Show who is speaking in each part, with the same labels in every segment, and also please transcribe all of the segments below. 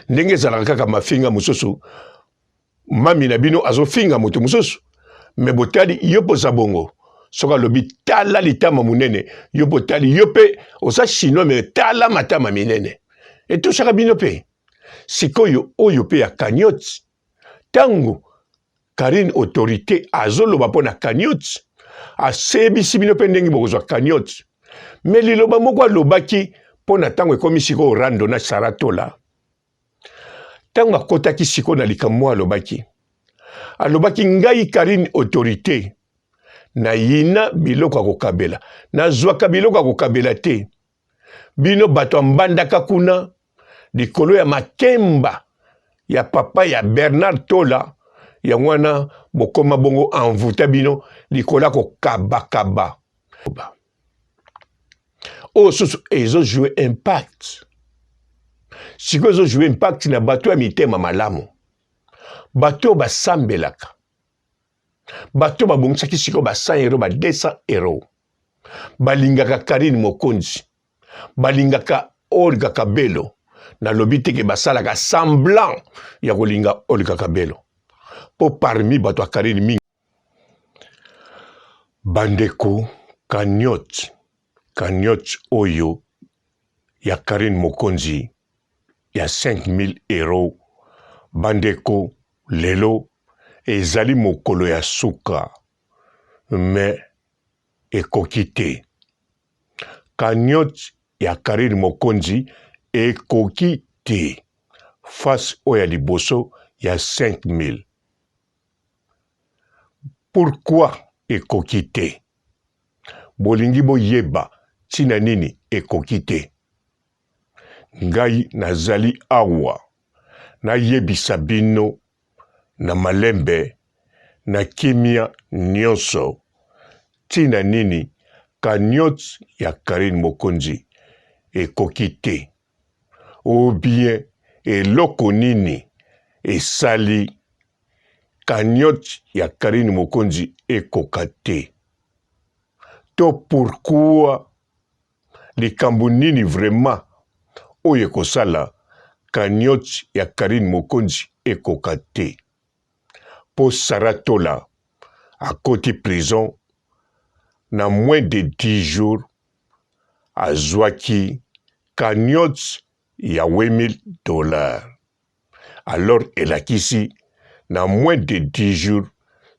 Speaker 1: Ndenge ezalaka kaka mafinga mosusu, mami na bino azofinga moto mosusu, me botali yo mpe oza bongo. Soki alobi tala litama monene, yo mpe otali, yo mpe oza chinois me tala matama minene, etushaka bino mpe. Sikoyo oyo mpe ya cagnotte, ntango Carine autorite azoloba mpo na cagnotte, asebisi bino mpe ndenge bokozwa cagnotte. Me liloba moko alobaki mpo na ntango ekomi sikoyo rando na Sarah Tola, ntango akotaki sikoyo na likambo moko alobaki, alobaki ngai Carine autorite nayina biloko ya kokabela, nazwaka biloko ya kokabela te. Bino bato ya Mbandaka kuna likolo ya makemba ya papa ya Bernard Tola, yango wana bokoma bongo envouta bino likolo ya kokabakaba. Oyo susu ezo jouer impact sikoyo, ezo jouer impact na bato ya mitema malamu, bato oyo basambelaka, bato oyo babongisaki sikoyo ba 100 euro, ba 200 euro, balingaka Carine Mokonzi, balingaka Olga Kabelo. Nalobi te ke basalaka semblant ya kolinga Olga Kabelo, mpo parmi bato ya Carine mingi bandeko, cagnotte, cagnotte oyo ya Carine Mokonzi ya 5000 euros, bandeko, lelo ezali mokolo ya suka, mais ekoki te. Cagnotte ya Carine Mokonzi ekoki te face oyo ya liboso ya 5000. Pourquoi ekoki te? Bolingi boyeba ntina nini ekoki te? Ngai nazali awa nayebisa bino na malembe, na kimia nionso, tina nini cagnotte ya Carine Mokonzi ekoki te? Ou bien eloko nini esali cagnotte ya Carine Mokonzi ekoka te? To pourquoi Likambo nini vraiment oyo ekosala cagnotte ya Carine Mokonzi ekoka te? Po Sarah Tola akoti prison na moins de 10 jours azuaki cagnotte ya 8000 dollars. Alors elakisi na moins de 10 jours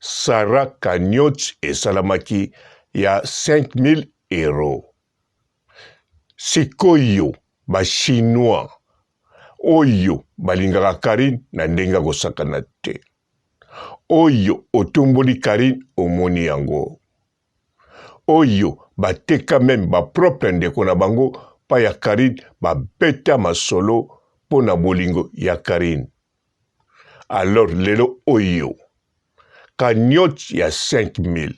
Speaker 1: Sarah cagnotte esalamaki ya 5000 euros. Sikoyo ba chinois oyo balingaka Carine na ndenge ya kosakana te, oyo otumboli Carine omoni yango, oyo bateka meme ba propre ndeko na bango pa ya Carine, babeta masolo mpo na bolingo ya Carine. Alors lelo oyo cagnotte ya 5000,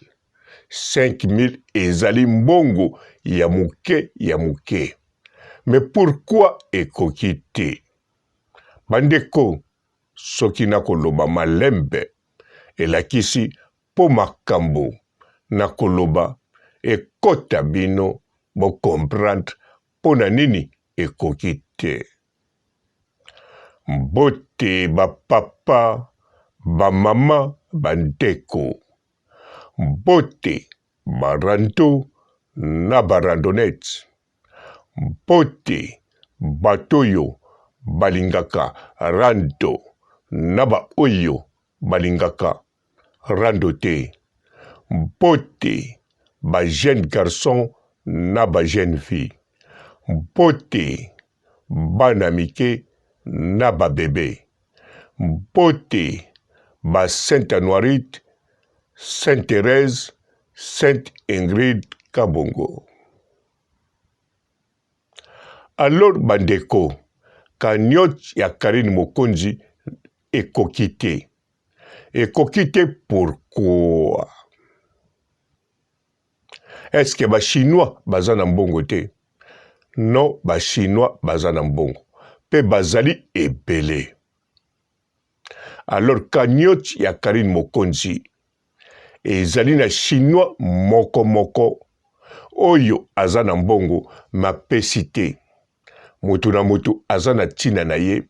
Speaker 1: 5000 ezali mbongo ya moke ya moke, mais pourquoi ekoki te? Bandeko, soki nakoloba malembe elakisi mpo makambo nakoloba ekota bino bo comprendre mpo na nini ekoki te. Mbote ba papa, ba mama, ba ndeko. Mbote ba rando na ba randonnette. Mbote bato oyo balingaka rando na ba oyo balingaka rando te. Mbote ba jeunes garçons na ba jeunes filles. Mbote bana mike na ba bebe. Mbote ba Sainte Anuarite, Sainte Therèse, Sainte Ingrid Kabongo. Alors bandeko, cagnotte ya Carine Mokonzi ekoki te. Ekoki te pourquoi? Est-ce que ba chinois baza na mbongo te? Non, ba chinois baza na mbongo pe bazali ebele. Alors cagnotte ya Carine Mokonzi ezali na chinois moko moko oyo aza na mbongo mapesi te. Moto na moto aza na ntina na ye.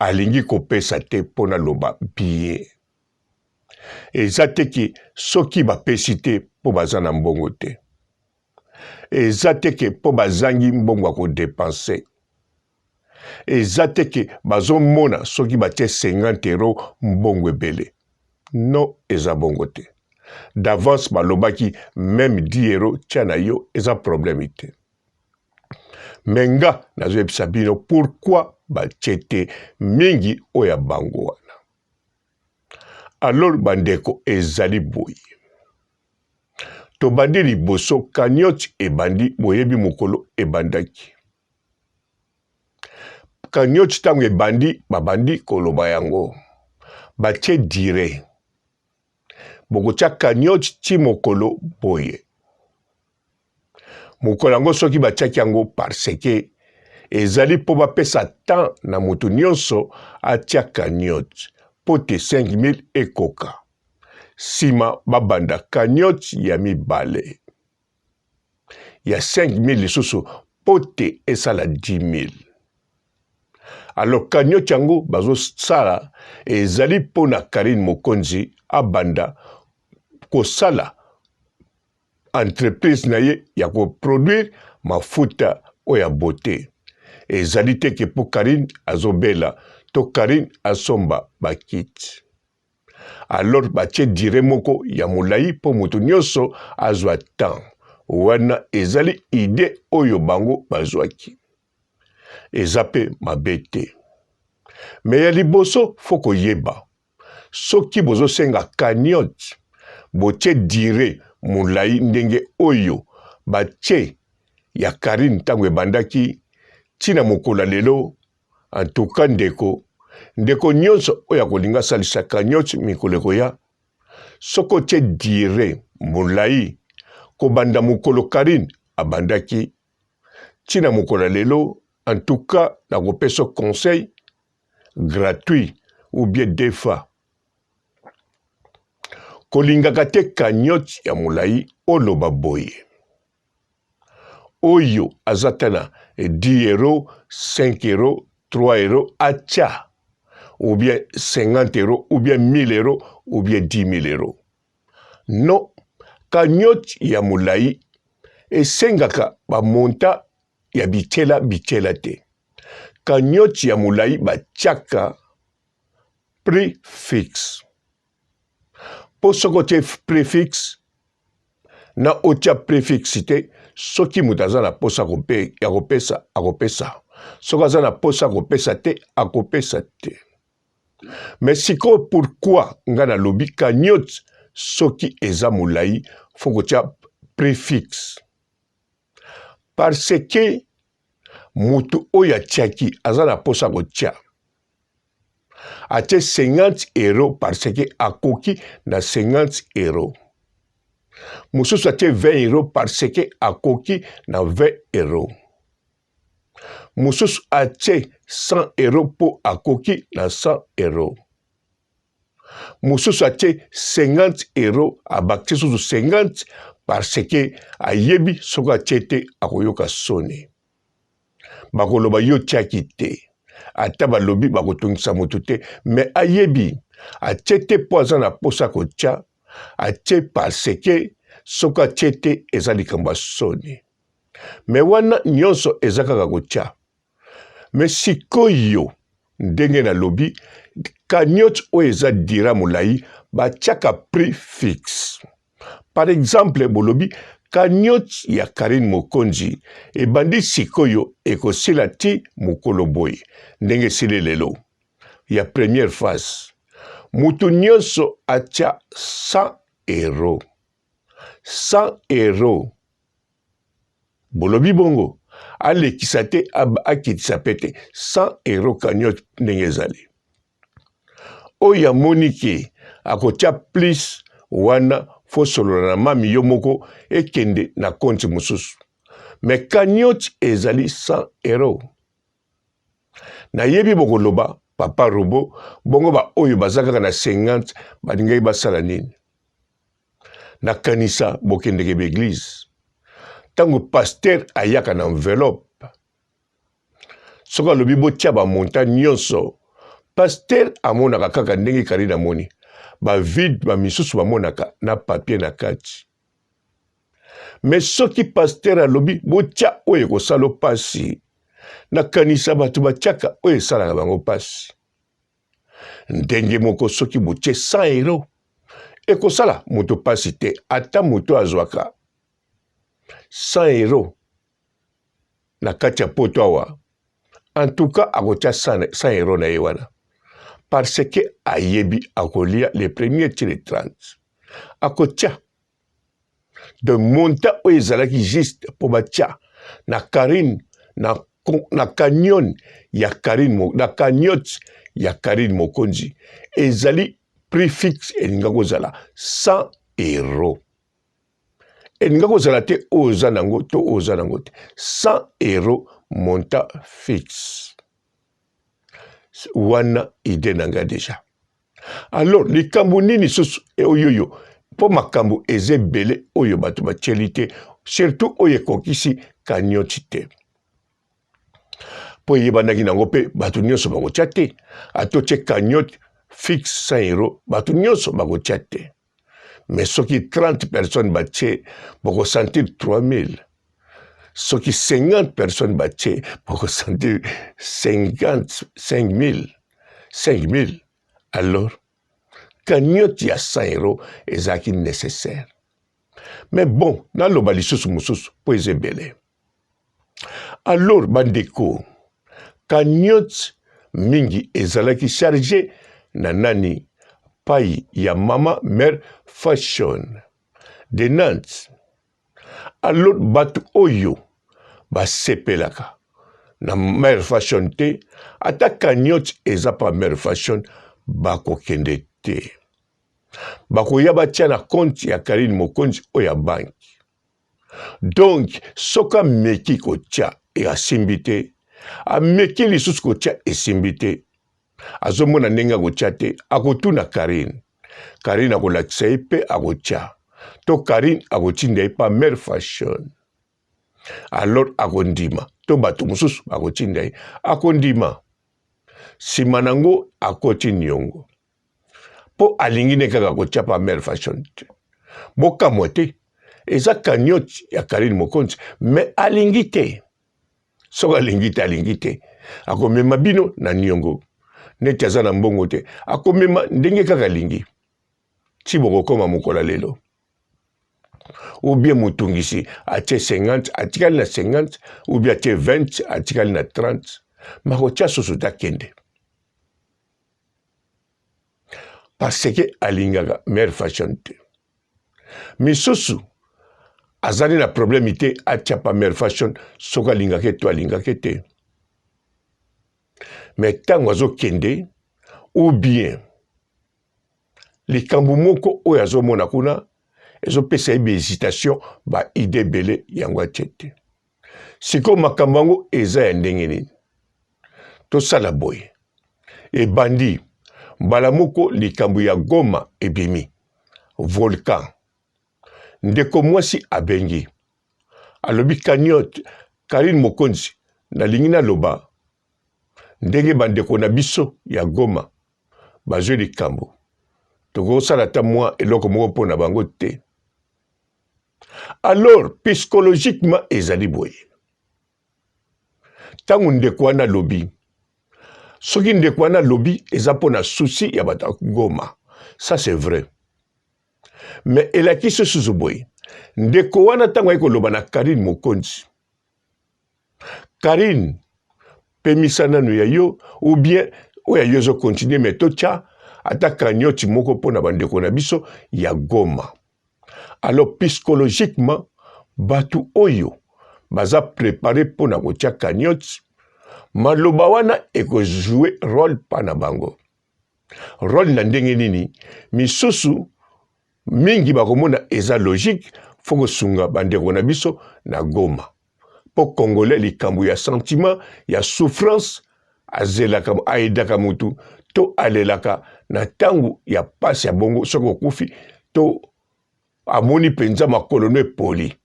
Speaker 1: Alingi kopesa te mpo naloba bien. Eza te ke soki bapesi te mpo baza na mbongo te. Eza te ke mpo bazangi mbongo ya kodepense. Eza te ke bazomona soki batie 50 euro mbongo ebele. Non, eza bongo te. D'avance balobaki meme 10 euro tia na yo eza problème te. Me nga nazoyebisa bino pourquoi batie te mingi oyo ya bango wana. Alors bandeko ezali boye. Tobandi liboso cagnotte ebandi boyebi mokolo ebandaki. Cagnotte ntango ebandi babandi koloba yango batie dire bokotia cagnotte ti mokolo boye. Mokolo yango soki batiaki yango parce que ezali mpo bapesa temps na moto nyonso atia cagnotte mpo te 5000 ekoka. Sima babanda cagnotte ya mibale ya 5000 lisusu mpo te esala 10000. Alors cagnotte yango bazosala ezali mpo na Carine Mokonzi abanda kosala entreprise na ye ya ko produire mafuta oyo ya beaute. Ezali te ke mpo Carine azobela to Carine asomba ba kit. Alors batie dire moko ya molayi mpo moto nyonso azwa temps. Wana ezali idee oyo bango bazwaki. Eza mpe mabe te. Me ya liboso fo koyeba Soki bozosenga cagnotte botie dire molayi ndenge oyo batie ya Carine ntango ebandaki ti na mokolo ya lelo en tout cas ndeko ndeko nyonso oyo akolinga asalisa cagnotte mikolo ekoya soki otie dire molayi kobanda mokolo Carine abandaki ti na mokolo ya lelo en tout cas nakopesa conseil gratuit ou bien defa. Kolingaka te cagnotte ya molayi oloba boye. Oyo aza ta na 10 euros, 5 euros, 3 euros atia ou bien 50 euros ou bien 1000 euros ou bien 10 000 euros. Non, cagnotte ya molayi esengaka ba montant ya bikela bikela te. Cagnotte ya molayi batiaka prix fixe. Mpo soki otie prix fixe na otia prix fixe te, soki moto aza na mposa ya kopesa akopesa, soki aza na mposa kopesa te akopesa te. Mais sikoyo pourquoi nga nalobi cagnotte soki eza molayi fo kotia prix fixe? Parce que mutu oyo atiaki aza na posa kotia atie 50 euro parce que akoki na 50 euro mosusu atie 20 euro parce que akoki na 20 euro mosusu atie 100 euro mpo akoki na 100 euro mosusu atie 50 euro abakisi susu 50 parce que ayebi soki atie te akoyoka soni bakoloba yo otiaki te ata balobi bakotungisa motu te me ayebi atie te mpo aza na mposa kotia atie parce que soki atie te eza likambo ya soni me wana nyonso eza kaka kotia Me sikoyo ndenge nalobi cagnotte oyo eza dira molayi batiaka prix fixe. Par exemple bolobi cagnotte ya Carine Mokonzi ebandi sikoyo ekosila ti mokolo boye ndenge esili lelo ya première phase mutu nyonso atia 100 euro 100 euro Bolobi bongo alekisa te akitisa pe te 100 euro cagnotte ndenge ezali. Oyo amoni ke akotia plus wana fo solola na mami yo moko ekende na compte mosusu. Mais cagnotte ezali 100 euro. Nayebi bokoloba papa robot bongo ba oyo baza kaka na 50 balingaki basala nini? Nakanisa bokendeke ba eglise ntango pasteur ayaka na enveloppe soki alobi botia ba montant nyonso. Pasteur amonaka kaka ndenge Carine amoni ba vide, ba misusu bamonaka na papier na kati. Mais soki pasteur alobi botia oyo ekosala pasi, nakanisa bato batiaka oyo esalaka bango pasi. Ndenge moko soki botie 100 euro ekosala moto pasi te, ata moto azwaka 100 euro na kati ya poto awa en tout cas akotia 100 euro na ye wana parce que ayebi akolia le premier ti le 30 akotia. Donc montant oyo ezalaki juste mpo batia na Carine na canyon ya Carine, na cagnotte ya Carine Mokonzi ezali prix fixe, elinga kozala 100 euro, elinga kozala te oyo oza nango to oyo oza nango te, 100 euro montant fixe wana idee na ngai deja. Alors likambo nini susu oyoyo mpo makambo eza ebele oyo bato batieli te, surtout oyo ekokisi cagnotte te, mpo eyebanaki nango mpe bato nyonso bakotia te. Ata otie cagnotte fixe 100 euro, bato nyonso bakotia te. Mais soki 30 personnes batie, bokosentir 3000. Soki 50 personnes batie, bokosentir 55000, 5000. Alors cagnotte ya 100 euro ezalaki nécessaire. Mais bon, naloba lisusu mosusu mpo eza ebele. Alors bandeko, cagnotte mingi ezalaki charge na nani? Pai ya mama mère Fashion de Nantes. Alors bato oyo basepelaka na mère Fashion te, ata cagnotte eza pa mère Fashion, bakokende te, bakoya batia na compte ya Carine Mokonzi oyo ya banki. Donc soki ameki kotia e asimbi te, ameki lisusu kotia esimbi te, azomona ndenge akotia te, akotuna Carine, Carine akolakisa ye mpe akotia, to Carine akotinda ye pa mère Fashion, alors akondima, to bato mosusu bakotinda ye akondima. Nsima nango akoti niongo mpo alingi ne kaka kotia pa mère Fashion te. Bokamwa te, eza cagnotte ya Carine Mokonzi, mais alingi te. Soki alingi te, alingi te, akomema bino na niongo neti aza na mbongo te, akomema ndenge kaka alingi ti bokokoma mokolo lelo. Ou bien motungisi atie 50 atikali na 50, ou bien atie 20 atikali na 30, makotia susu te, akende parce que alingaka mère Fashion te. Misusu azali na problème te, atia pa mère Fashion soki alingaka to alingaka te, mais ntango azokende ou bien likambo moko oyo azomona kuna ezopesa ye bahésitation, baide ebele, yango atie te. Sikoyo makambo yango eza ya ndenge nini? Tosala boye, ebandi mbala moko likambo ya Goma ebimi volcan. Ndeko mwasi abengi, alobi cagnotte Carine Mokonzi, nalingi naloba ndenge bandeko na biso ya Goma bazwi likambo, tokosala ata mwa eloko moko mpo na bango te. Alors psychologiquement ezali boye, ntango ndeko wana alobi, soki ndeko wana alobi eza mpo na souci ya bato ya Goma, ça c'est vrai, mais elakisi susu boye, ndeko wana ntango ayi koloba na Carine Mokonzi, Carine pemisa nanu ya yo, ou bien oyo ya yo ezokontinue, mais totya ata cagnotte moko mpo na bandeko na biso ya Goma. Alors psychologiquement bato oyo baza prepare mpo na kotia cagnotte, maloba wana ekojoue role mpa na bango. Role na ndenge nini? Misusu mingi bakomona eza logique, fo kosunga bandeko na biso na Goma, mpo congolais likambo ya sentiment ya souffrance azelaka, aedaka mutu to alelaka na ntango ya pasi ya bongo. Soki okufi to amoni mpenza makolo no epoli,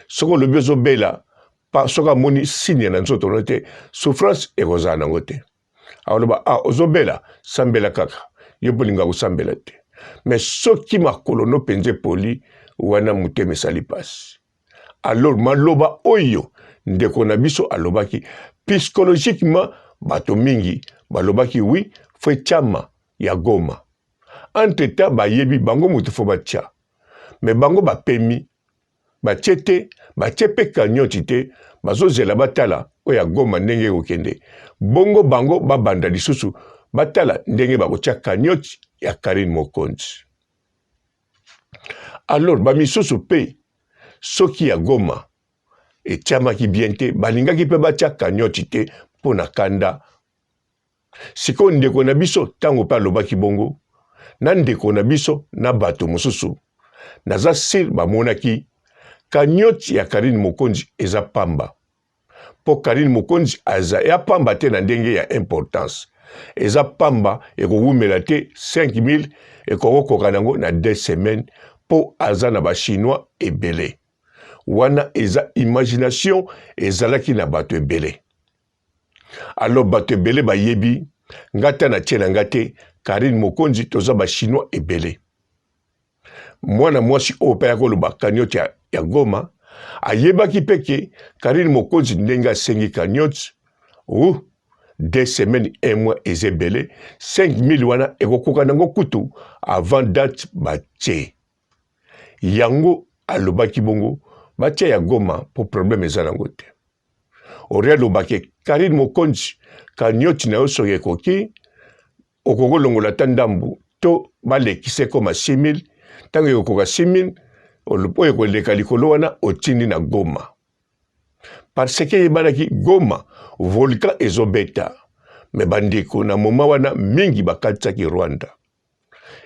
Speaker 1: soki olobi ozobela, soki amoni signe na nzoto no te, souffrance ekozala nango te. Akoloba ah, ozobela, sambela kaka. Yo mpe olinga kosambela te. Mais soki makolo no mpenza epoli, wana motema esali mpasi. Alors maloba oyo ndeko na biso alobaki psychologiquement, bato mingi balobaki oui, fo etiama ya Goma. Entre temps bayebi bango moto fo batia, mais bango bapemi batie te, batie mpe cagnotte te, bazozela batala oyo ya Goma ndenge ekokende, bongo bango babanda lisusu batala ndenge bakotia cagnotte ya Carine Mokonzi. Alors bamisusu mpe soki ya Goma etiamaki bien te, balingaki mpe batia cagnotte te mpo na kanda. Sikoyo ndeko na biso ntango mpe alobaki bongo na ndeko na biso na bato mosusu, naza sur bamonaki cagnotte ya Carine Mokonzi eza pamba, mpo Carine Mokonzi aza ya pamba te na ndenge ya importance, eza pamba, ekowumela te, 5000 ekokokoka nango na 2 semaines, mpo aza na ba chinois ebele. Wana eza imagination ezalaki na bato ebele. Alors bato ebele bayebi nga ta na tie na nga te Carine Mokonzi, toza ba chinois ebele. Mwana mwasi oyo mpe ayaki koloba cagnotte ya Goma, ayebaki mpe ke Carine Mokonzi ndenge asengi cagnotte ou 2 semaines 1 mois eza ebele, 5000 wana ekokoka nango kutu avant date batie yango. Alobaki bongo batia ya Goma mpo problème eza nango te. Ori alobaki Carine Mokonzi, cagnotte na yo soki ekoki, okoki kolongola ata ndambu to balekisa ekoma 6000. Ntango ekokoka 6000, oyo ekoleka likolo wana otindi na Goma, parce que eyebanaki Goma volcan ezobeta. Me bandeko na moma wana mingi bakatisaki Rwanda,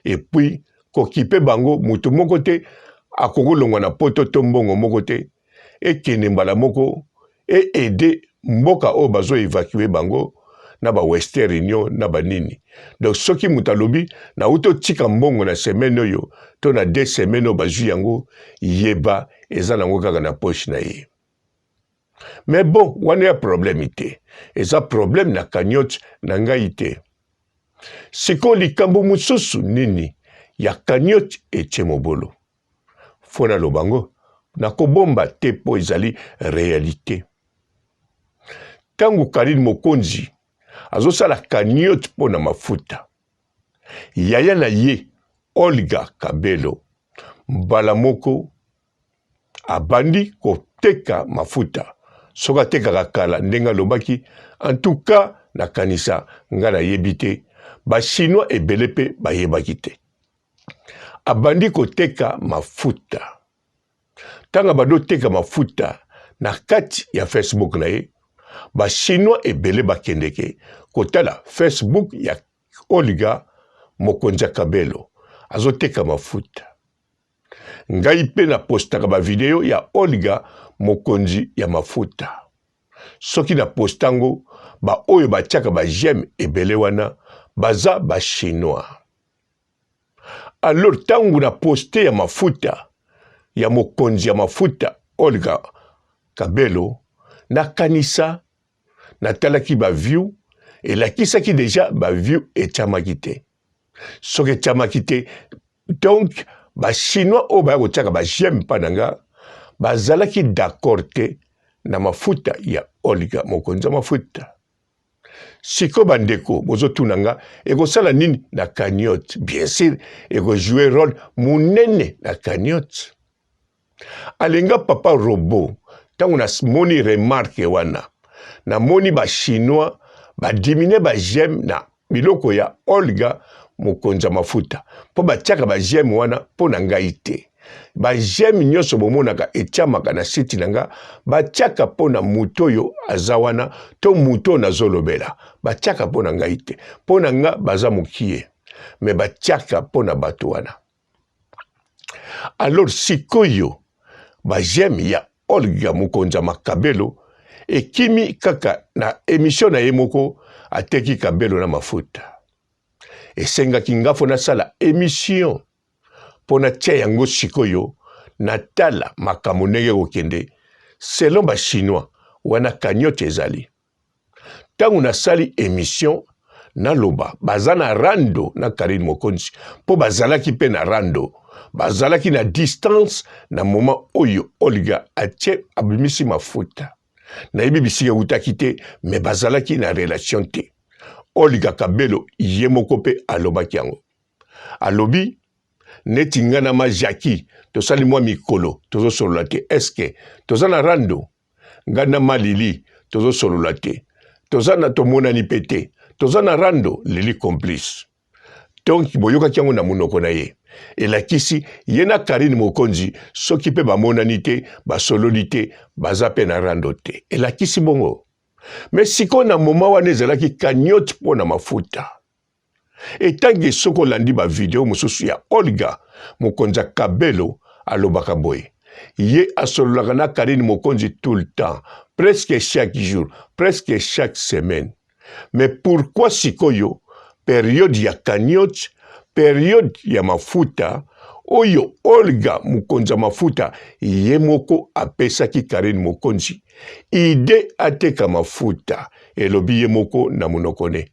Speaker 1: et puis kokipe bango moto moko te akoki kolongwa na poto to mbongo moko te ekende mbala moko e aide mboka oyo bazo evacue bango na ba Western Union na banini. Donc soki moto alobi nauti otika mbongo na semaine oyo to na 2 semaine oyo bazwi yango, yeba eza nango kaka na poche na ye. Mais bon, wana ya problème te, eza problème na cagnotte na ngai te. Sikoyo likambo mosusu nini ya cagnotte etie mobolo? Fo naloba ngo, nakobomba te mpo ezali realite. Ntango Carine Mokonzi azosala cagnotte mpo na mafuta, yaya na ye Olga Kabelo mbala moko abandi koteka mafuta. Soki atekaka kala ndenge alobaki, en tout cas nakanisa nga nayebi te, ba chinois ebele mpe bayebaki te. Abandi koteka mafuta. Ntango abandi koteka mafuta na kati ya Facebook na ye, ba chinois ebele bakendeke kotala Facebook ya Olga mokonzi ya Kabelo azoteka mafuta. Ngai mpe na postaka ba video ya Olga mokonzi ya mafuta. Soki na posta ngo, ba oyo batiaka ba j'aime ebele wana baza ba chinois. Alors tango na poste ya mafuta ya mokonzi ya mafuta Olga Kabelo, nakanisa natalaki ba view, elakisaki deja ba view etiamaki te. Soki etiamaki te, donc ba chinois oyo baya kotiaka ba j'aime mpa na nga bazalaki d'accord te na mafuta ya Olga mokonzi ya mafuta. Sikoyo bandeko bozotuna nga ekosala nini na cagnotte? Bien sûr ekojoue role monene na cagnotte. Alenga papa robot, ntango namoni remarque wana, namoni ba chinois badimine ba j'aime na biloko ya Olga mokonzi ya mafuta, mpo batiaka ba j'aime wana mpo na ngai te. Ba j'aime nyonso bomonaka etiamaka na site na nga, batiaka mpo na moto oyo aza wana to moto oyo nazolobela, batiaka mpo na ngai te. Mpo na nga baza mokie, me batiaka mpo na bato wana. Alors sikoyo ba j'aime ya Olga mokonzi ya makabelo ekimi kaka na emission na ye moko ateki kabelo na mafuta. Esengaki nga fo nasala emission mpo natia yango sikoyo natala makambo ndenge ekokende selon ba chinois wana cagnotte ezali. Ntango nasali emission, Naloba baza na rando na Carine Mokonzi mpo bazalaki mpe na rando, bazalaki na distance na moment oyo Olga atie abimisi mafuta. Nayebi bisika ewutaki te, mais bazalaki na relation te. Olga Kabelo ye moko mpe alobaki yango. Alobi neti nga na ma Jackie tosali mwa mikolo tozosolola te, est-ce que toza na rando? Nga na ma Lili tozosolola te, toza na tomonani pe te, toza na rando? Lili complice. Donc boyokaki yango na monoko na ye, elakisi ye na Carine Mokonzi soki pe bamonani te, basololi te, baza pe na rando te, elakisi bongo. Mais sikoyo na moment wana ezalaki cagnotte mpo na mafuta. Etange soki olandi ba video mosusu ya Olga mokonzi ya Kabelo alobaka boye ye asololaka na Carine Mokonzi tout le temps presque chaque jour presque chaque semaine mais pourquoi sikoyo periode ya cagnotte periode ya mafuta oyo Olga mokonzi ya mafuta ye moko apesaki Carine Mokonzi idee ateka mafuta elobi ye moko na monoko ne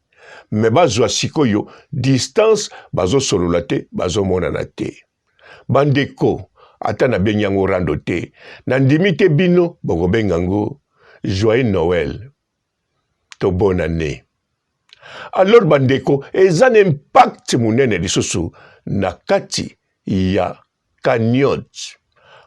Speaker 1: mais bazwa sikoyo distance bazosolola te bazomonana te bandeko ata nabengi yango rando te nandimi te bino bokobenga yango joyeux noël to bonne année alors bandeko eza na impact monene lisusu na kati ya cagnotte.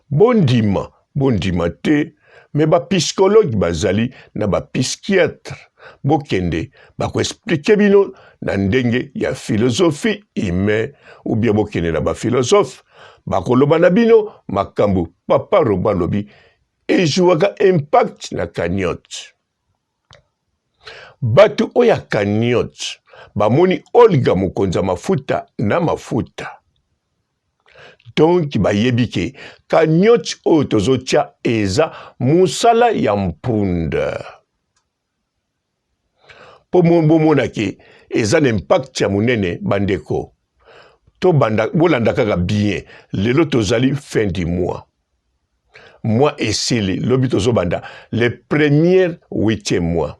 Speaker 1: Bondima, bondima te, mais ba psychologue bazali na ba psychiatre. Bokende bako expliquer bino na ndenge ya philosophie humain ou bien bokende na ba philosophe bakoloba na bino makambo papa Robo alobi ejouaka impact na cagnotte. Bato oyo ya cagnotte bamoni Olga mokonzi ya mafuta na mafuta. Donc bayebi ke cagnotte oyo tozotia eza mosala ya mpunda. Mpo bomona ke eza na impact ya monene bandeko. Tobanda bolanda kaka bien. Lelo tozali fin du mois. Mois esili, lobi tozobanda le premier huitième mois.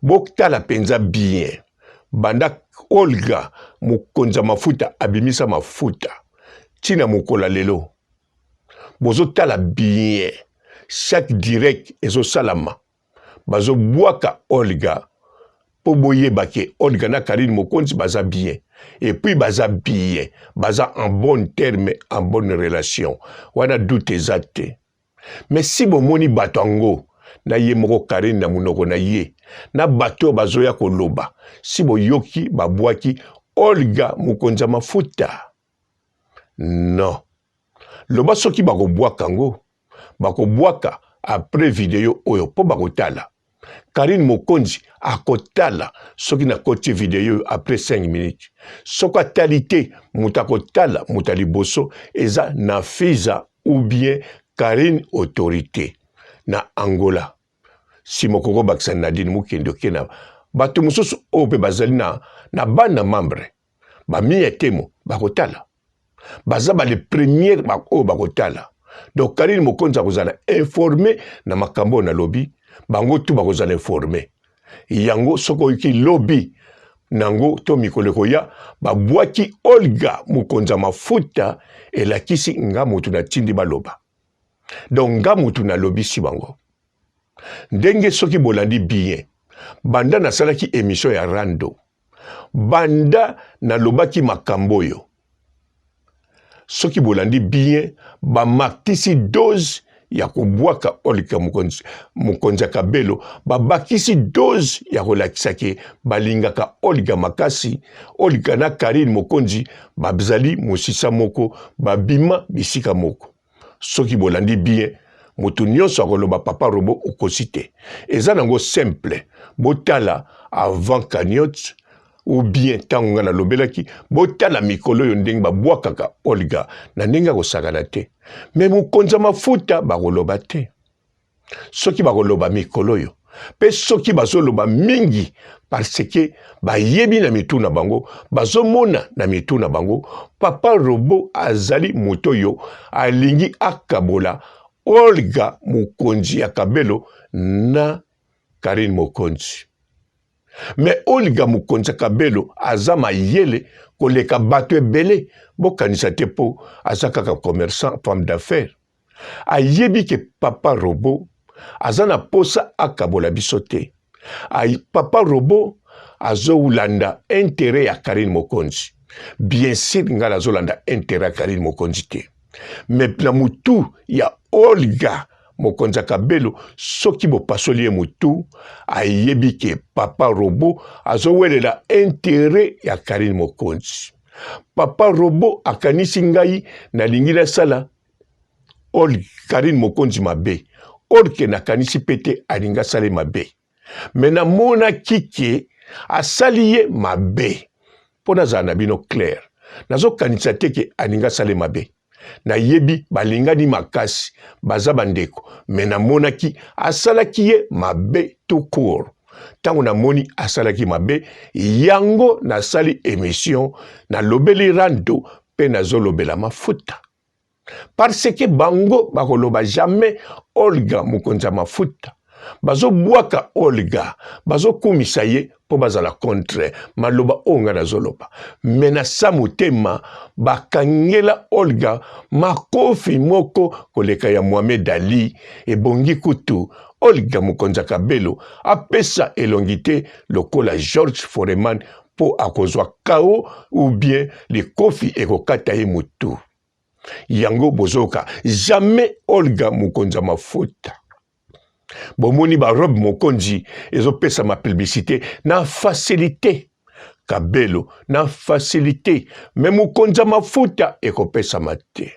Speaker 1: Botala mpenza bien. Banda Olga mokonzi ya mafuta abimisa mafuta ntina mokolo ya lelo bozotala bien chaque direct ezosalama bazobwaka Olga mpo boyeba ke Olga na Carine Mokonzi baza bien et puis baza bien baza en bon terme en bonne relation wana doute eza te mais si bomoni bato yango na ye moko Carine na monoko na ye na bato oyo bazoya koloba si boyoki babwaki Olga mokonzi ya mafuta non loba soki bakobwaka yango bakobwaka après video oyo mpo bakotala Karine Mokonzi akotala soki nakoti video oyo après 5 minutes soki atali te moto akotala moto ya liboso eza Nafiza ou bien Karine autorité na Angola nsima okoki kobakisa Nadine Mukende oke na bato mosusu oyo mpe bazali na, na bana membre bamiya temo bakotala baza ba les premières ba oyo bakotala donc Karine Mokonzi akozala informe na makambo oyo nalobi bango tu bakozala informe yango soki oyoki lobi nango to mikolo ekoya babwaki Olga mokonzi ya mafuta elakisi nga motu natindi baloba donc nga motu nalobisi bango ndenge soki bolandi bien banda nasalaki emission ya rando Banda nalobaki makambo oyo, soki bolandi bien, bamatisi dose ya kobwaka Olga mokonzi, mokonzi ya Kabelo, babakisi dose ya kolakisa ke balingaka Olga makasi. Olga na Karine mokonzi bazali mosisa moko, babima bisika moko. Soki bolandi bien, moto nyonso akoloba papa robo okosi te. Eza nango simple, botala avant cagnotte ou bien ntango ngai nalobelaki, botala mikolo oyo ndenge babwakaka Olga na ndenge ya kosakana te. Me mokonzi ya mafuta bakoloba te. Soki bakoloba mikolo oyo mpe soki bazoloba mingi parce que bayebi na mitu na bango, bazomona na mitu na bango papa robo azali moto oyo alingi akabola Olga mokonzi ya Kabelo na Karine Mokonzi. Me Olga mokonzi ya Kabelo aza mayele koleka bato ebele. Bokanisa te mpo aza kaka commerçant, femme d'affaires. Ayebi ke papa robot aza na posa akabola biso te. Ay, papa robot azolanda interet ya Karine Mokonzi. Bien sûr ngai nazolanda interet ya Karine Mokonzi te. Mais na mutu ya Olga mokonzi ya Kabelo, soki bopasoli ye mutu, ayebi ke papa robot azowelela interet ya Karine Mokonzi. Papa robot akanisi ngai nalingi nasala Olga Karine Mokonzi mabe, orke nakanisi pe te alingi asala ye mabe. Me namonaki ke asali ye mabe. Mpo nazala na bino clair, nazokanisa te ke alingi asala ye mabe. Nayebi balingani makasi, baza bandeko, me namonaki asalaki ye mabe tout court. Ntango namoni asalaki mabe, yango nasali emission, nalobeli rando mpe nazolobela mafuta. Parce que bango bakoloba jamais Olga mokonzi ya mafuta. Bazobwaka Olga, bazokumisa ye mpo bazala contre maloba oyo ngai nazoloba. Me na sa motema bakangela Olga makofi moko koleka ya Mohamed Ali. Ebongi kutu Olga mokonzi ya Kabelo apesa elongi te lokola George Foreman mpo akozwa KO ou bien likofi ekokata ye motu. Yango bozoka jamais Olga mokonzi ya mafuta. Bomoni ba robe mokonzi ezopesama publicité na facilité. Kabelo na facilité, mais mokonzi ya mafuta ekopesama te.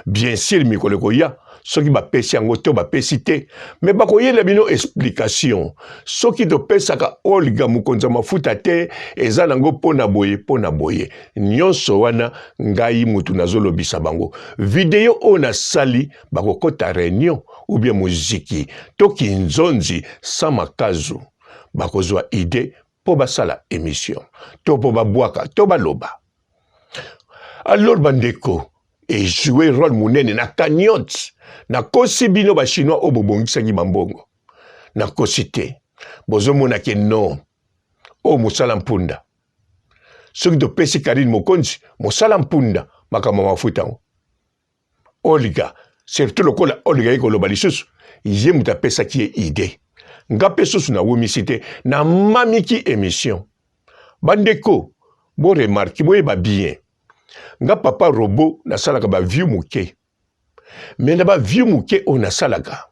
Speaker 1: Bien sûr mikolo ekoya soki bapesi yango to bapesi te, me bakoyela bino explication. Soki topesaka Olga mokonzi ya mafuta te, eza nango mpo na boye mpo na boye. Nyonso wana ngai mutu nazolobisa bango. Video oyo nasali bakokota reunion ou bien muziki to kinzonzi sans makazu, bakozwa idee mpo basala emission to mpo babwaka to baloba. Alors bandeko, ejoue role monene na cagnotte. Nakosi bino ba chinois oyo bobongisaki bambongo, nakosi te. Bozomona ke non, oyo mosala mpunda. Soki topesi Karine Mokonzi mosala mpunda, makambo ya mafuta yango Olga, surtout lokola Olga ye koloba lisusu ye moto apesaki ye idee. Nga mpe susu nawumisi te, namamiki emission. Bandeko, bo remarque, boyeba bien. Nga papa robot nasalaka ba view moke. Mais na ba view moke oyo nasalaka,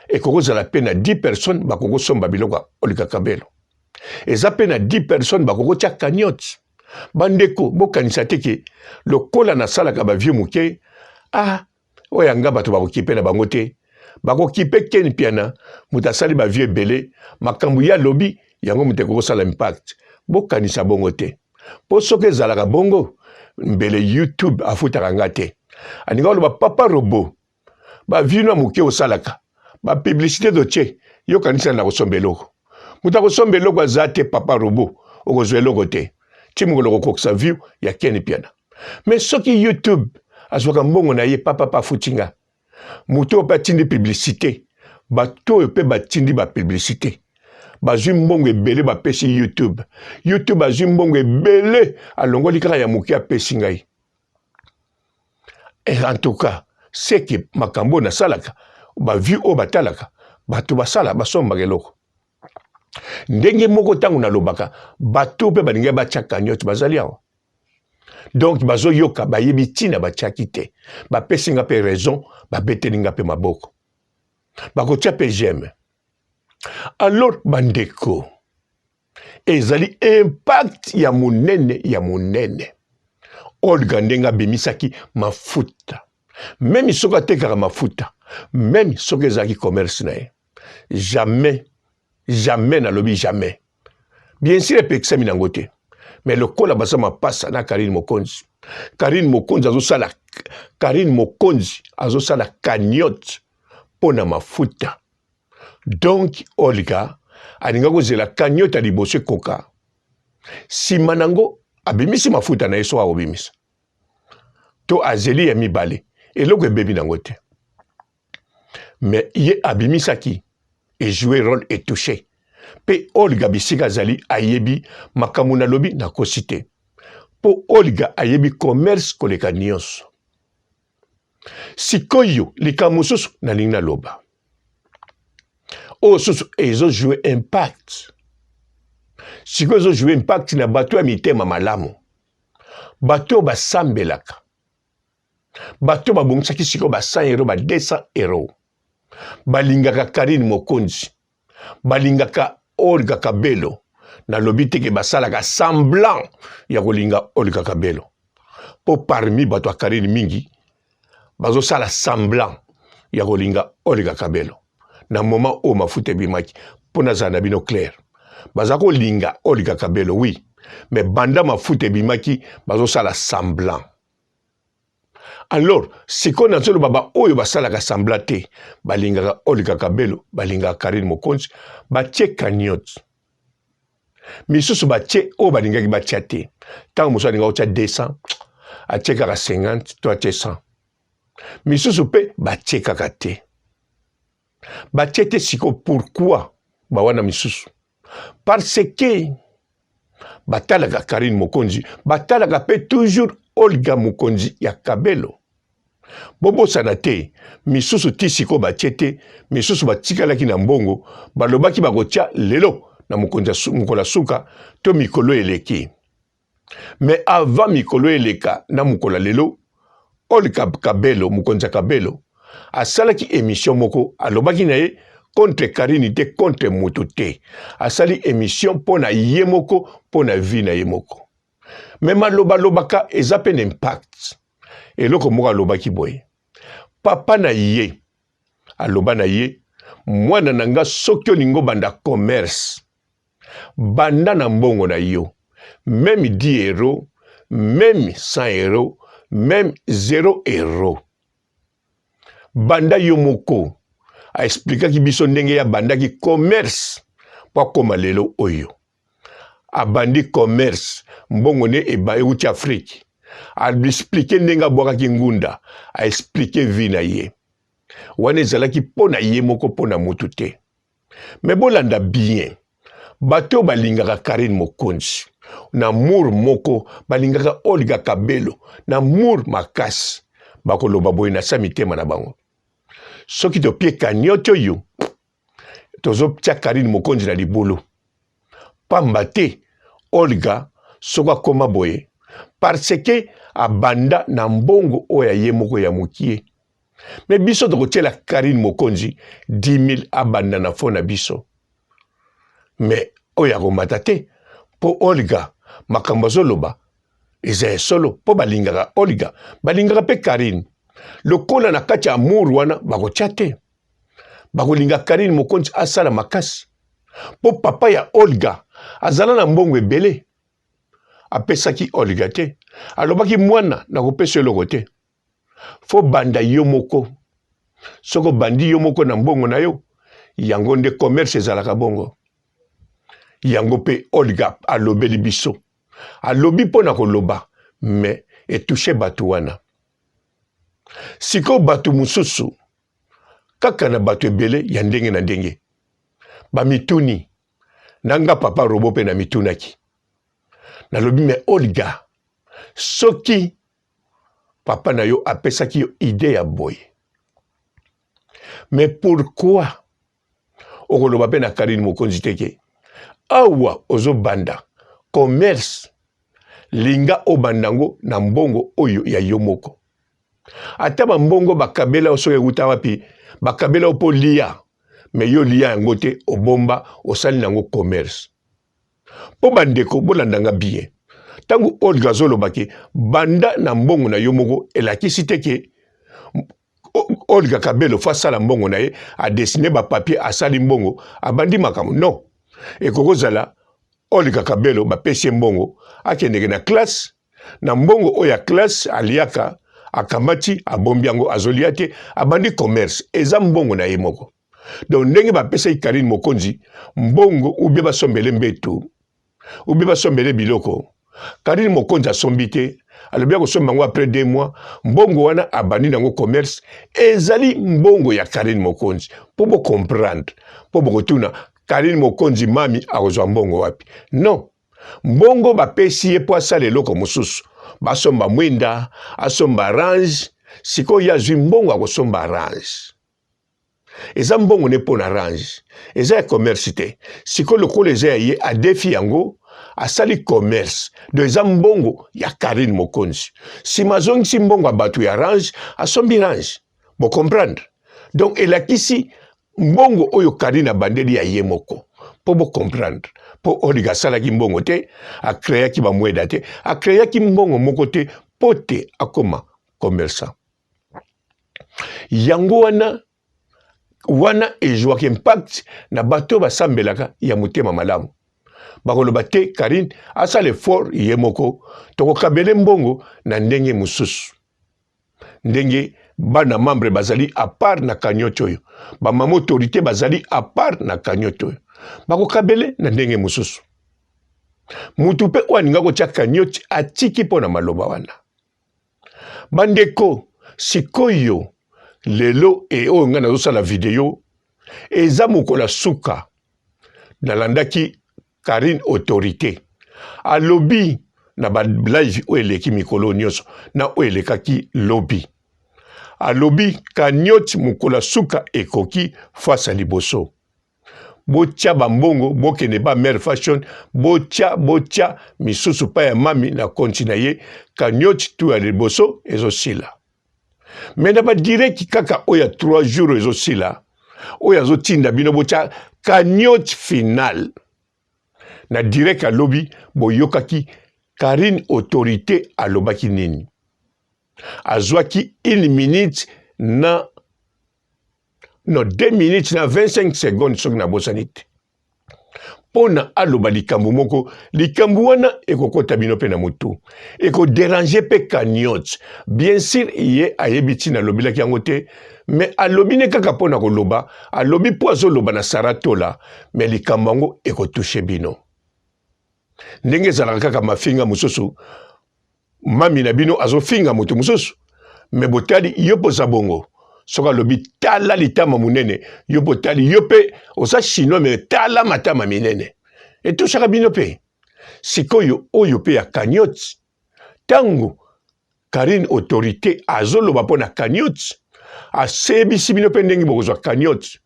Speaker 1: ekoki kozala mpe na 10 personnes bakoki kosomba biloko ya Olga Kabelo. Eza mpe na 10 personnes bakoki kotia cagnotte. Bandeko, bokanisa te ke lokola nasalaka ba view moke, ah, oyo ya nga bato bakokipe na bango te. Bakokipe Ken Mpiana, moto asali ba view ebele, makambo ye alobi yango moto ekoki kosala impact. Bokanisa bongo te. Po soki ezalaka bongo, mbele YouTube afutaka nga te. Alinga koloba papa robot, ba view na moke osalaka, ba publicité totie, yo kanisa na kosomba eloko. Moto akosomba eloko aza te papa robot, okozwa eloko te. Ti mokolo okokokisa view ya Ken Mpiana. Mais soki YouTube azwaka mbongo na ye papa pa afuti nga, moto oyo pe atindi publicité, bato oyo pe batindi ba publicité bazwi mbongo ebele bapesi YouTube. YouTube azwi mbongo ebele alongoli kaka ya moke apesi ngai. Et en tout cas, c'est que makambo oyo nasalaka, ba vue oyo batalaka, bato basala basombaka eloko. Ndenge moko ntango nalobaka, bato mpe balingi batya cagnotte bazali awa. Donc bazoyoka, bayebi ntina batiaki te. Bapesi nga mpe raison, babeteli nga mpe maboko. Bakotia mpe j'aime. Alors bandeko, ezali impact ya monene ya monene. Olga ndenge abimisaki mafuta, meme soki atekaka mafuta, meme soki ezalaki commerce na ye, jamais jamais, nalobi jamais, bien sûr epekisami nango te, mais lokola baza mapasa na Karine Mokonzi, Karine Mokonzi azosala, Karine Mokonzi azosala cagnotte mpo na mafuta. Donc Olga alinga kozela cagnotte ya liboso ekoka, nsima nango abimisi mafuta na ye, soki akobimisa to azeli ya mibale, eloko ebebi nango te. Mais ye abimisaki, ejoue role etouche. Mpe Olga bisika azali ayebi makambo nalobi, nakosi te, mpo Olga ayebi commerce koleka nyonso. Sikoyo likambo mosusu nalingi naloba oyo susu ezojoue impact sikoyo, ezojoue impact na bato ya mitema malamu, bato oyo basambelaka, bato oyo babongisaki sikoyo ba 100 euro, ba 200 euro, balingaka Karine Mokonzi, balingaka Olga Kabelo. Nalobi te ke basalaka semblant ya kolinga Olga Kabelo, mpo parmi bato ya Karine mingi bazosala semblant ya kolinga Olga Kabelo na moment oyo mafuta ebimaki. Mpo nazala na bino clair, baza kolinga Olga Kabelo, oui, mais banda mafuta ebimaki bazosala semblant. Alors sikoyo nazoloba baoyo basalaka semblant te, balingaka Olga Kabelo, balingaka Karine Mokonzi, batie cagnotte. Misusu batie oyo balingaki batia te. Ntango mosusu alingaka kotia 200, atie kaka 50 to atie 100. Misusu mpe batie kaka te, batie te. Sikoyo pourquoi bawana misusu? Parce que batalaka Karine Mokonzi, batalaka mpe toujours Olga Mokonzi ya Kabelo. Bobosana te, misusu ti sikoyo batie te, misusu batikalaki na mbongo, balobaki bakotia lelo na mokolo ya suka to mikolo eleki. Mais avant mikolo eleka na mokolo ya lelo, Olga Kabelo, mokonzi ya Kabelo, asalaki emission moko, alobaki na ye contre Karine te, contre moto te. Asali emission mpo na ye moko, mpo na vie na ye moko. Mais maloba alobaka eza mpe na impact. Eloko moko alobaki boye, papa na ye aloba na ye: mwana na nga, soki olingi obanda commerce, banda na mbongo na yo, même 10 euro, même 100 euro, même 0 euro, banda yo moko. Aexplikaki biso ndenge ye abandaki commerce mpo akóma lelo oyo. Abandi commerce, mbongo nde eba euti Afrique. Aexplike ndenge abwakaki ngunda, aexplike vie na ye wana ezalaki mpo na ye moko, mpo na mutu te. Me bolanda bien, bato oyo balingaka Karine Mokonzi na mur moko, balingaka Olga Kabelo na mur makasi, bakoloba boye na sa mitema na bango: soki topie cagnotte oyo, tozotia Karine Mokonzi na libulu, pamba te Olga soki akoma boye parce que abanda na mbongo oyo ya ye moko ya mokie. Me biso tokotiela Karine Mokonzi 10 000, abanda na fo na biso, me oyo akomata te, mpo Olga makambo azoloba eza ya solo, mpo balingaka Olga, balingaka mpe Karine lokola. Na kati ya amour wana bakotia te, bakolinga Karine Mokonzi asala makasi, mpo papa ya Olga azala na mbongo ebele, apesaki Olga te. Alobaki: mwana, nakopesa eloko te, fo banda yo moko. Soki obandi yo moko na mbongo na yo, yango nde commerce ezalaka bongo. Yango mpe Olga alobeli biso, alobi mpo na koloba, me etouche bato wana. Sikoyo bato mosusu kaka na bato ebele ya ndenge na ndenge bamituni na nga papa robo mpe na mitunaki, nalobi: me Olga, soki papa na yo apesaki yo idée ya boye, mais pourquoi okoloba mpe na Karine Mokonzi te ke awa ozobanda commerce, linga obanda yango na mbongo oyo ya yo moko, ata bambongo bakabela yo soki ewuta wapi, bakabela yo mpo lia, me yo lia yango te, obomba, osali nango commerce? Mpo bandeko, bolandanga bien, ntango Olga azoloba ke banda na mbongo na yo moko, elakisi te ke Olga Kabelo fo asala mbongo na ye, adesine bapapier, asali mbongo, abandi makambo. Non, ekoki kozala Olga Kabelo bapesi ye mbongo akendeke na classe, na mbongo oyo ya classe aliaka, akamati, abombi yango, azolia te, abandi commerce, eza mbongo na ye moko. Donc ndenge bapesaki Karine Mokonzi mbongo, ubie basombele mbetu, ubie basombele biloko, Karine Mokonzi asombi te, alobi akosomba yango après 2 mois. Mbongo wana abandi nango commerce, ezali mbongo ya Karine Mokonzi. Mpo bocomprendre, mpo bokotuna. Karine Mokonzi mami akozwa mbongo wapi? Non, mbongo bapesi ye mpo asala eloko mosusu, basomba mwinda, asomba range. Sikoyo ye azwi mbongo akosomba range, eza mbongo ne mpo na range, eza ya commerce te. Sikoyo lokola eza ya ye, adefi yango, asali commerce, donc eza mbongo ya Karine Mokonzi. Nsima azongisi mbongo ya bato ya range, asombi range. Bo comprendre? Donc elakisi mbongo oyo Karine abandeli ya ye moko, mpo bo comprendre, mpo Olga asalaki mbongo te, akreaki bamweda te, akreaki mbongo moko te mpo te akoma commerçant. Yango wana wana ezwaka impact na bato oyo basambelaka ya motema malamu. Bakoloba te Karine asala effort ye moko, tokokabele mbongo na ndenge mosusu. Ndenge bana membre bazali à part na cagnotte oyo, ba mama autorité bazali à part na cagnotte oyo, bakokabele na ndenge mosusu. Mutu mpe oyo alinga kotya cagnotte atiki mpo na maloba wana. Bandeko, sikoyo lelo e oyo ngai nazosala video eza mokolo ya suka, nalandaki Carine autorite alobi na ba live oyo eleki mikolo nyonso na oyo elekaki lobi, alobi cagnotte mokolo ya suka ekoki face ya liboso, botya bambongo bokende ba mère fashion, botya botya misusu pa ya mami na konti na ye, cagnotte tu ya liboso ezosila. Me na ba direct kaka oyo ya 3 jours ezosila, oyo azotinda bino botya cagnotte finale na direct ya lobi, boyokaki Karine autorité alobaki nini? Azwaki une minute na no 2 minutes na 25 secondes soki nabosani te, mpo na aloba likambo moko. Likambo wana ekokota bino mpe na motu, ekoderange mpe cagnotte. Bien sûr ye ayebi ntina alobelaki yango te, me alobi ne kaka mpo na koloba, alobi mpo azoloba na Sarah Tola, me likambo yango ekotushe bino. Ndenge ezalaka kaka mafinga mosusu, mami na bino azofinga moto mosusu, me botali yo mpe oza bongo. Soki alobi tala litama monene, yo mpe otali, yo mpe oza chinois me tala matama minene, etushaka bino mpe. Sikoyo oyo mpe ya cagnotte, ntango Karine autorité azoloba mpo na cagnotte, asebisi bino mpe ndenge bokozwa cagnotte.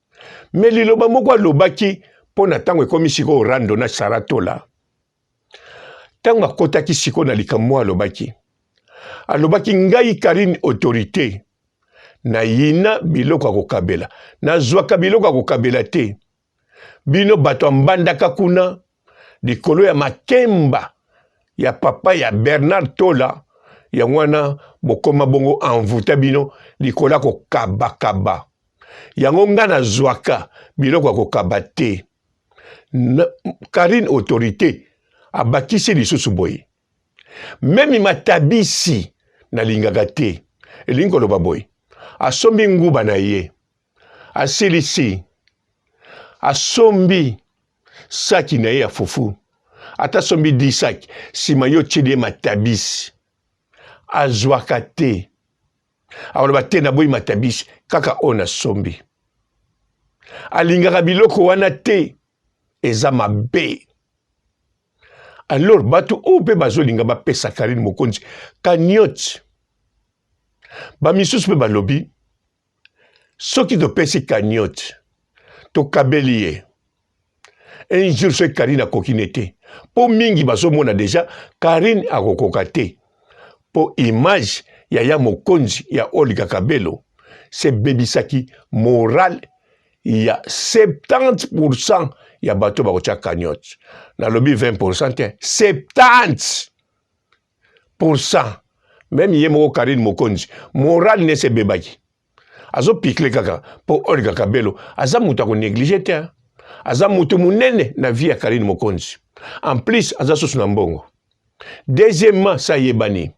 Speaker 1: Me liloba moko alobaki mpo na ntango ekomi sikoyo rando na Sarah Tola, ntango akotaki sikoyo na likambo moko alobaki, alobaki ngai Karine autorité nayina biloko ya kokabela, nazwaka biloko ya kokabela te. Bino bato ya Mbandaka kuna likolo ya makemba ya papa ya Bernard Tola, yango wana bokoma bongo envoûta bino likolo ya kokabakaba. Yango nga nazwaka biloko ya kokaba te. Karine autorité abakisi lisusu boye, meme matabisi nalingaka te. Elingi koloba boye, asombi nguba na ye, asilisi, asombi saki na ye ya fufu, ata asombi 10 saki, nsima yo otyeli ye matabisi, azwaka te. Akoloba te, naboyi matabisi, kaka oyo nasombi. Alingaka biloko wana te, eza mabe. Alors bato oyo mpe bazolinga bapesa Karine Mokonzi cagnotte, bamisusu mpe balobi soki topesi cagnotte tokabeli ye un jour, soki Karine akoki ne te, mpo mingi bazomona deja Karine akokoka te, mpo image ya ya mokonzi ya Olga Kabelo sebebisaki morale ya 70% ya bato bakotya cagnotte. Nalobi 20% te, 70%. Meme ye moko Karine Mokonzi morale nese ebebaki, azopikle kaka mpo Olga Kabelo aza moto akonéglige te, aza moto monene na vie ya Karine Mokonzi. En plus aza susu na mbongo. Deuxièmement, sa yebani.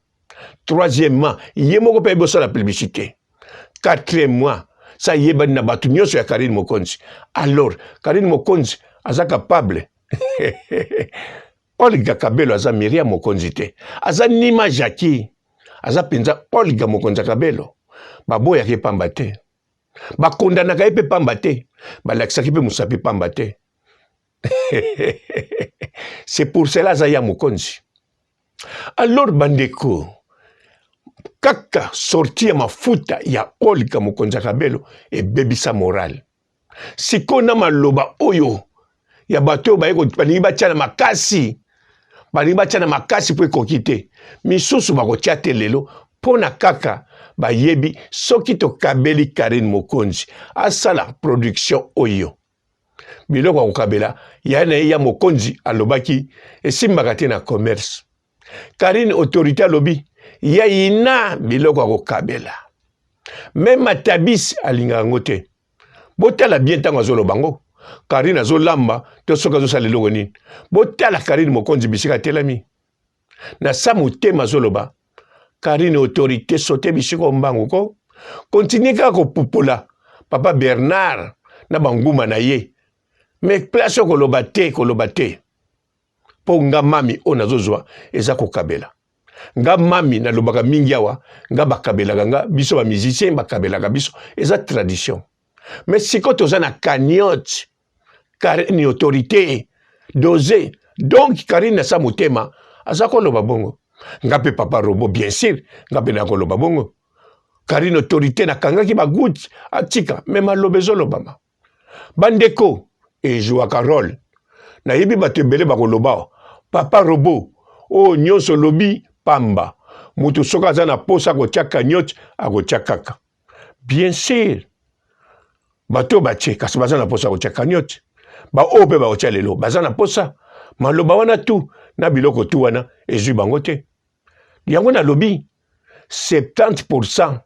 Speaker 1: Troisièmement, ye moko mpe ayebi kosala publicité. Quatrièmement, sa yebani na bato nyonso ya Karine Mokonzi. Alors Karine Mokonzi aza capable. Olga Kabelo aza Miriam Mokonzi te, aza Nima Jackie, aza mpenza Olga Mokonzi ya Kabelo. Baboyaka ye pamba te, bakondanaka ye mpe pamba te, balakisaki mpe mosapi pamba te. C'est pour cela aza ya mokonzi. Alors bandeko, kaka sortie ya mafuta ya Olga mokonzi ya Kabelo ebebisa morale. Sikoyo na maloba oyo ya bato oyo baye balingi batya na makasi, balingi batya na makasi mpo ekoki te, misusu bakotya te lelo mpo na kaka bayebi soki tokabeli Carine Mokonzi asala production oyo biloko ya kokabela ya na ye ya mokonzi alobaki esimbaka te na commerce. Carine autorité alobi ya ina biloko ya kokabela meme matabisi alingaka yango te. Botala bien ntango azoloba yango Carine azolamba to soki azosala eloko nini. Botala Carine mokonzi bisika atelami na sa motema azoloba Carine autorité sote bisika ombangu ko continue kaka kopupola papa Bernard na banguma na ye mais place okoloba te koloba te mpo nga mami oyo nazozwa eza kokabela nga mami nalobaka mingi awa nga bakabelaka nga biso ba musicien bakabelaka biso eza tradition mais sikoyo toza na cagnotte Carine autorité dose donc Carine na sa motema aza koloba bongo nga mpe papa robot bien sûr nga mpe nakoloba bongo Carine autorité nakangaki bagoutte atika me maloba ezolobama bandeko ejouaka role nayebi bato ebele bakoloba papa robot oyo nyonso olobi pamba moto soki aza na posa akotya cagnotte akotya kaka bien sûr bato oyo batie kasi baza na posa kotya cagnotte baoyo mpe bakotya lelo baza na posa maloba wana tu na biloko tu wana ezwi bango te yango nalobi 70 pourcent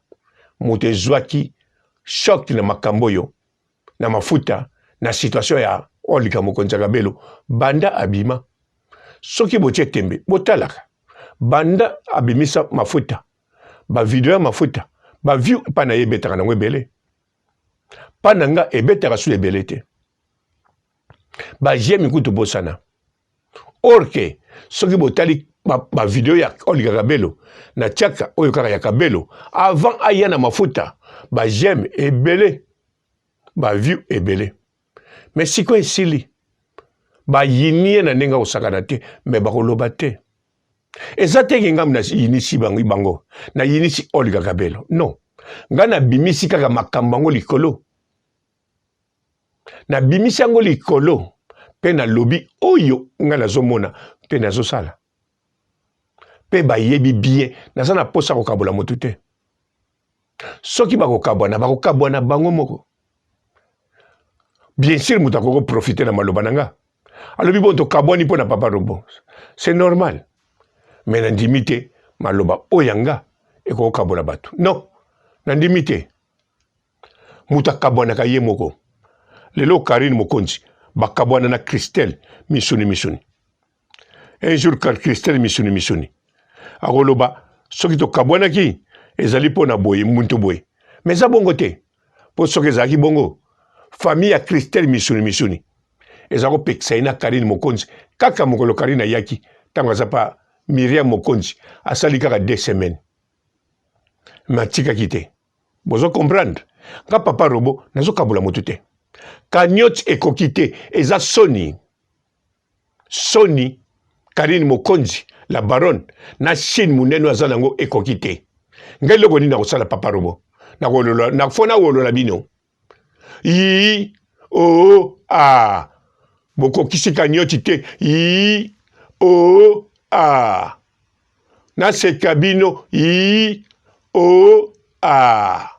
Speaker 1: moto ezwaki choc na makambo oyo na mafuta na situation ya Olga mokonzi ya Kabelo banda abima soki botie tembe botalaka banda abimisa mafuta ba video ya mafuta ba view epai na ye ebetaka nango ebele mpa na nga ebetaka su ebele te ba j'aime kutu bosana or ke soki botali ba video ya Olga Kabelo na tiaka oyo kaka ya Kabelo avant aya na mafuta ba j'aime ebele ba view ebele mais sikoyo esili bayini ye na ndenge akosakana te mais bakoloba te eza te ke ngai nayinisi bango bango nayinisi Olga Kabelo non ngai nabimisi kaka makambo yango likolo nabimisi yango likolo mpe nalobi oyo ngai nazomona mpe nazosala mpe bayebi bien naza na mposa kokabola motu te soki bakokabwana bakokabwana bango moko bien sûr moto akoki koprofite na maloba na nga alobi bon tokabwani mpo na papa robo c'est normal mais nandimi te maloba oyo ya nga ekokokabola bato non nandimi te moto akabwanaka ye moko lelo karine mokonzi bakabwana na christelle misuni misuni un jour christelle misuni misuni akoloba soki tokabwanaki ezali mpo na boye muntu boye mais eza bongo te mpo soki ezalaki bongo famille ya christelle misuni misuni eza kopekisa ye na karine mokonzi kaka mokolo karine ayaki ntango aza pa miriam mokonzi asali kaka deux semaines me atikaki te bozo comprendre nga papa robo nazokabola motu te cagnotte ekoki te eza soni soni karine mokonzi la baronne na chine monene aza nango ekoki te ngai eloko nini nakosala papa robo nakolola nafo nawolola bino yii oo oh, a ah. bokokisi kanyoti te yii oo oh, a ah. naseka bino yii oo oh, a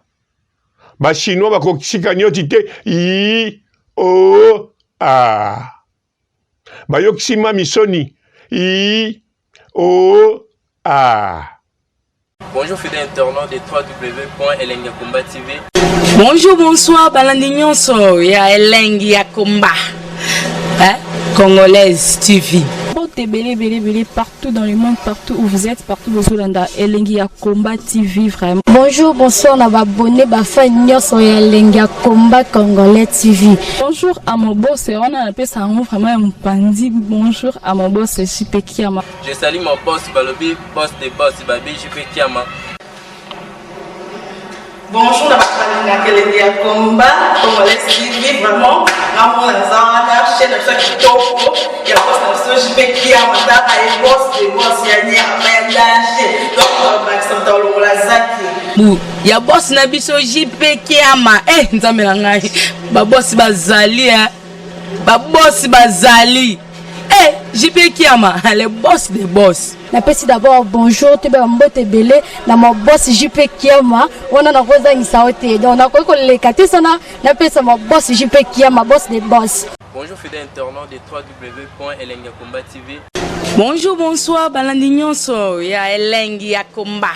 Speaker 1: ba chinois bakokisi kanyoti te yii oo a bayokisi mami soni ii oo a
Speaker 2: Bonjour fidèles internautes de www.elengiyakomba TV.
Speaker 3: Bonjour, bonsoir, balandi nyonso ya Elengi ya Komba. Hein? Congolaise TV.
Speaker 4: Mbote ebele ebele ebele partout dans le monde, partout où vous êtes, partout bozolanda Elengi ya Combat TV vraiment.
Speaker 5: Bonjour, bonsoir na ba abonnés ba fans nyonso ya Elengi ya Combat Congolais TV.
Speaker 4: Bonjour à mon boss, wana napesa yango vraiment ya mopanzi. Bonjour à mon boss JP Kiama.
Speaker 2: Je salue mon boss Balobi, boss des boss, Babi JP Kiama.
Speaker 6: Bonjour na bato balingaka elengi ya combat congolais TV, vraiment ngamona naza wana chaîne na biso ya kitoko ya boss na biso JP Kiama, tala ye boss de boss ya nyama ya danger, donc bakisa moto alongola zaki
Speaker 3: bu ya boss na biso JP Kiama. Eh, nzambe na ngai, babosi bazali, eh. Babosi bazali, eh, JP Kiama, le boss de boss.
Speaker 5: Napesi d'abord bonjour, toyeba mbote ebele na ma boss JP Kiama. Wana nakozangisa yo te, donc nakoki koleka te sana napesa ma boss JP Kiama, boss de boss.
Speaker 2: Bonjour fidèles internautes de www.elengiyakomba TV.
Speaker 3: Bonjour, bonsoir balandi nyonso ya Elengi ya Komba,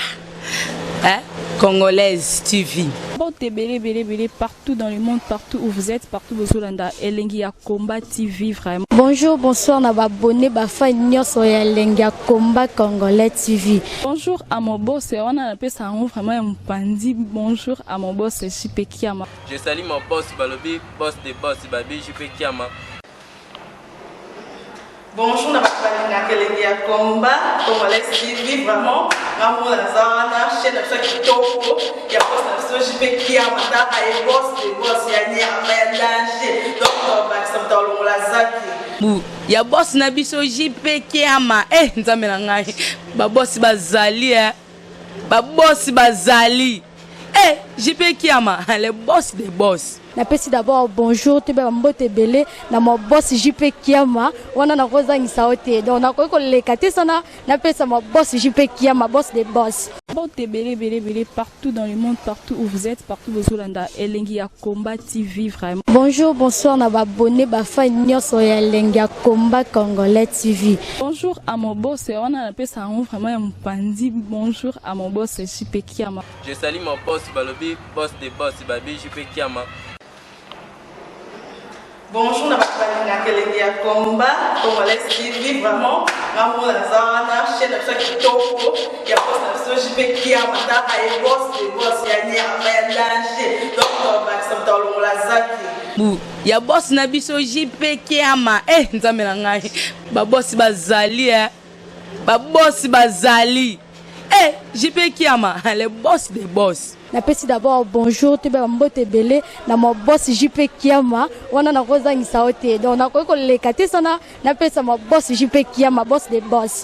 Speaker 3: eh? Congolaise TV.
Speaker 4: Mbote ebele ebele ebele partout dans le monde, partout où vous êtes, partout bozolanda Elengi ya Combat TV vraiment.
Speaker 5: Bonjour, bonsoir na baabonnés, bafans nyonso ya Elengi ya Combat Congolais TV.
Speaker 4: Bonjour à mon boss, wana napesa yango vraiment ya mopandi. Bonjour à mon boss JP Kiama.
Speaker 2: Je salue mon boss balobi boss de boss babi JP Kiama.
Speaker 6: Bonjour na bato balingaka elengi ya combat congolais TV, vraiment ngamona naza wana chaîne na biso ya kitoko ya boss na biso JP Kiama, tala ye boss de boss ya nyama ya danger, donc bakisa moto alongola zaki
Speaker 3: bu ya boss na biso JP Kiama. Eh, nzambe na ngai, babosi bazali, eh. Babosi bazali, eh, JP Kiama, le boss de boss.
Speaker 5: Napesi d'abord bonjour, toyeba mbote ebele na ma boss JP Kiama. Wana nakozangisa yo te, donc nakoki koleka te sana napesa ma boss JP Kiama, boss de boss.
Speaker 4: Mbote ebele ebele ebele partout dans le monde, partout où vous êtes, partout bozolanda Elengi ya Combat TV vraiment.
Speaker 5: Bonjour, bonsoir na baabonnés, bafans nyonso ya Elengi ya Combat Congolais TV.
Speaker 4: Bonjour à mon boss, wana napesa yango vraiment ya mopandi. Bonjour à mon boss JP Kiama.
Speaker 2: Je salue mon boss balobi boss de boss babi JP Kiama.
Speaker 6: Bonjour na bato balingaka elengi ya combat congolais TV, vraiment ngamona naza wana chaîne na biso ya kitoko ya boss na biso JP Kiama, tala ye boss de boss ya nyama ya danger, donc bakisa moto alongola zaki
Speaker 3: bu ya boss na biso JP Kiama. Eh, nzambe na ngai, babosi bazali, eh. Babosi bazali, eh, JP Kiama, le boss de boss.
Speaker 5: Napesi d'abord bonjour, toyeba mbote ebele na ma boss JP Kiama. Wana nakozangisa yo te, donc nakoki koleka te sana napesa ma boss JP Kiama, boss de boss.